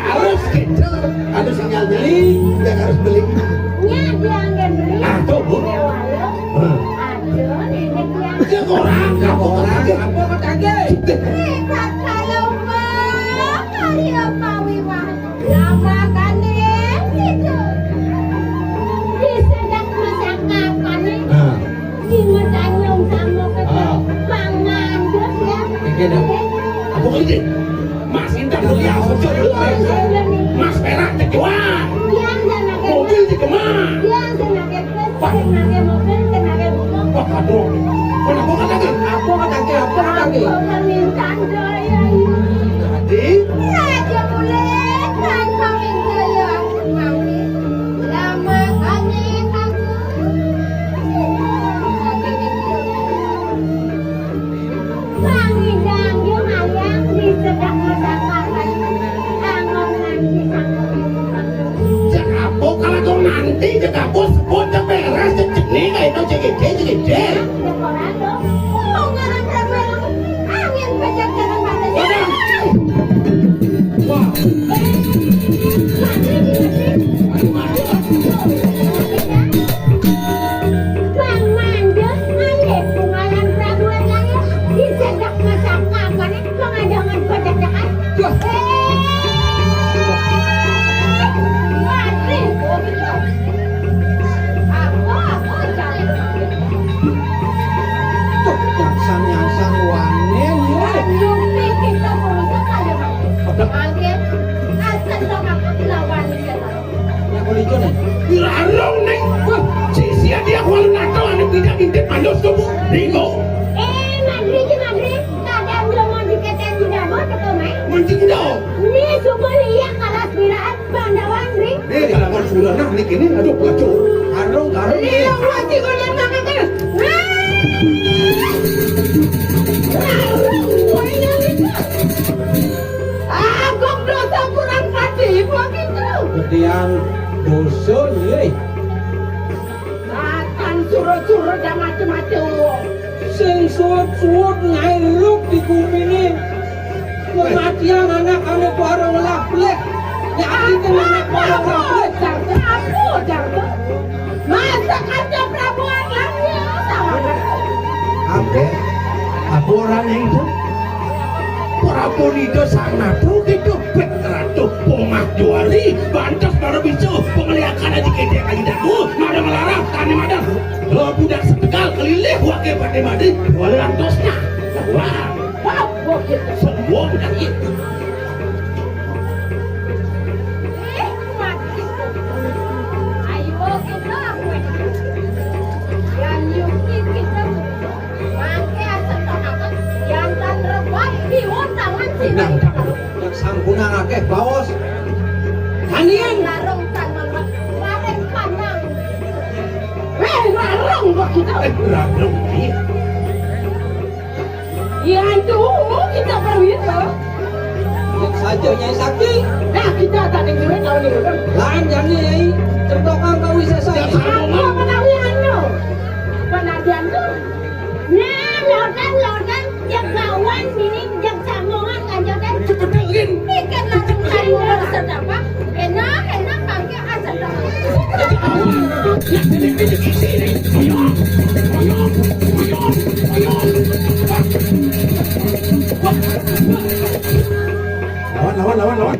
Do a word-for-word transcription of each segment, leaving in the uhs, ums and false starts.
Harus gitu. Ada sinyal beli, ya harus beli. Ah, tuh, Bu. Hmm. Ya, orang, apa orang, apa kata aja? Lama kan nih, gitu. Disedak masak apa nih? Ah. Di medanyong sama kecil, ah. Bang Mandut ya. Oke, dah. Apa kerja? Mas Intan beli apa? Iya, iya, iya, nih. Mas Perak terjual. Iya, iya, iya. Mobil di Kemang. Iya, iya, iya. Wah. Wah, aduh. Kenapa kata ke? Apa kata ke? Apa kata ke? Apa permintaan doa ya? Jadi? Raja mulai tanpa minta ya. Mami. Lama kali aku. Wangi danggil ayam disedak-sedak makan. Angon nganti sanggup. Cek apa kalau kau nanti, cek apa sebut, cek beres, cek jenih, kayak itu, cek ide, cek ide. Cek orang dong. Oh, ngarang-ngarang. Angin pecah jalan mata. Wadah. Wah. Bang Mandut, ayo, bungalan Prabu Erlangga, disedak masak apa nih? Pengadangan pada dah. Wah. Eh, mati. Aku, aku, jangan. Tuh, nyasar-nyasar wanen, woi. Nyupi kita berusaha aja, Bang. Ada. Angke, asal dong aku lawan dia. Ya, boleh itu, nih. Larang, nih. Wah, si sia dia kuala nato, anu tidak intip mandus tubuh. Ringo. Eh, Madri, Madri. Kadang belum mau dikatakan tidak mau, ketemu, eh. Mending dong. Ini sumber iya kalah sendirian. Bang Dawan, Bri. Eh, kalau mau sudah nah, nih, ini, aduh, kacau. Karung, karung. Iya, wajib kau yang makan, kan? Nah. Karung, wajib itu. Agok dosa kurang pati, begitu. Gedean dosa, nih. Akan surut-surut dan macam-macam wong. Sing suwut-suwut ngairuk di gumine. Kematian anak ane para ngelablik. Nyakitin anak para ngelablik. Jarga, apa, Jarga? Masa kerja Prabu Erlangga, salah. Apa? Apa orang itu? Prabu Nida Sang Nata gitu, bet Ratu Pongah Juari, bantes baru bisa pemeliakan aja gede aja daku, mada melarang, tani mada. Lo budak setegal kelilih, wake pate madi, walang tosna. Wah, wah, wah, gitu. Sombong dah gitu. Ayo kita, yang yuki kita. Mangke aset tongkatan, jantan rebah, biwon tangan sini. Nah, sampunang akeh baos. Tanian. Larung tangan, lareng panang. Eh, larung kok kita. Eh, larung, iya. Iya, itu kita perwira. Saja Nyai Sakti. Nah, kita tak dengerin tahun ini. Lan jani Nyai, centokan kau bisa saja. Apa menawi anu? Penadian tu. Nah, lodan, lodan, jagawan ini, jag samongan, lanjotan. Cepetelin. Ikan langsung samongan sedapa. Enak, enak, pangke asal dong. Lawan, lawan, lawan, lawan.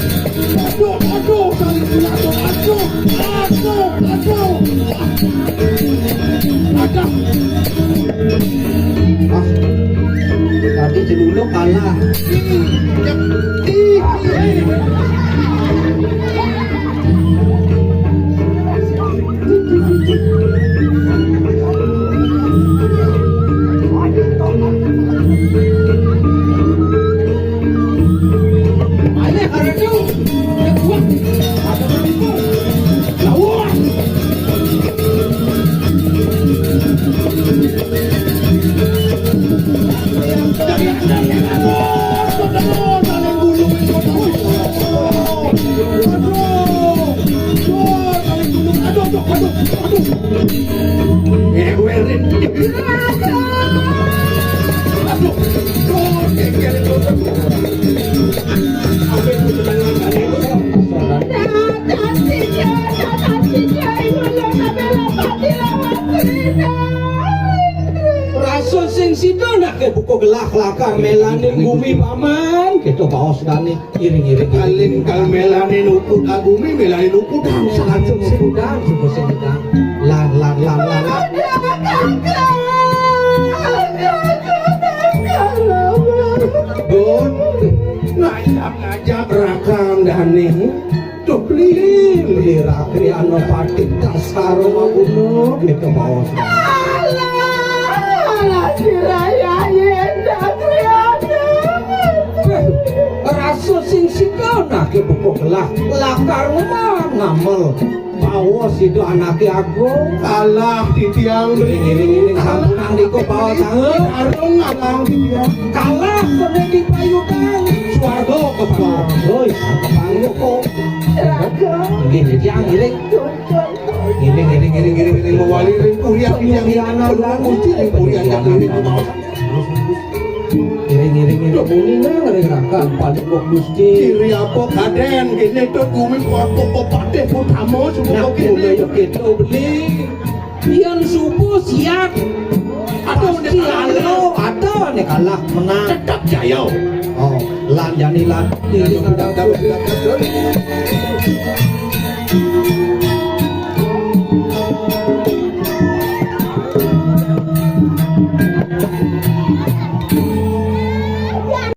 Aduh, aduh, saling jatuh, aduh, aduh, aduh. Aduh. Ah, tadi celuluk kalah. Ih, ih, ih. Rasa sing sida nak ke buka gelah lakar melaning gumi paman, kita baos dane iring-iring. Kalin kal melaning ukut agumi, melaning ukut dan salah sing sida, sing sida. Lan, lan, lan, lan, lan. Aduh, kakak. Aduh, kakak. Bon, ngajak-ngajak rakam dane. Tuh, beli, beli rakri ano patik dasar maguna, gitu, baos. Alah, alah, siraya yen rakri ano. Eh, rasa sing sida nak ke buka gelah, lakar ngamel. Bawa sida anake agung. Kalah titiang, Bri. Ngiring-ngiring sampun andika bawa tangan. Arung ngalang titiang. Kalah kene di payudan. Swarga kepawa. Oi, Ini dia ngiring. Ngiring, ngiring, ngiring, ngiring, ngiring. Mewali ring puri yang yang yang Gusti ring puri yang yang ngiring. Ngiring, ngiring, ngiring. Muni nang ring rangka paling kok Gusti. Ciri apa kaden kene to gumi apa patih utama semua kene. Nah, kene. Yo kita beli. Yen subuh siap. Aduh, pasti anu, ada nih kalah menang. Tetap jaya. Oh, lan jani lan. Ini kan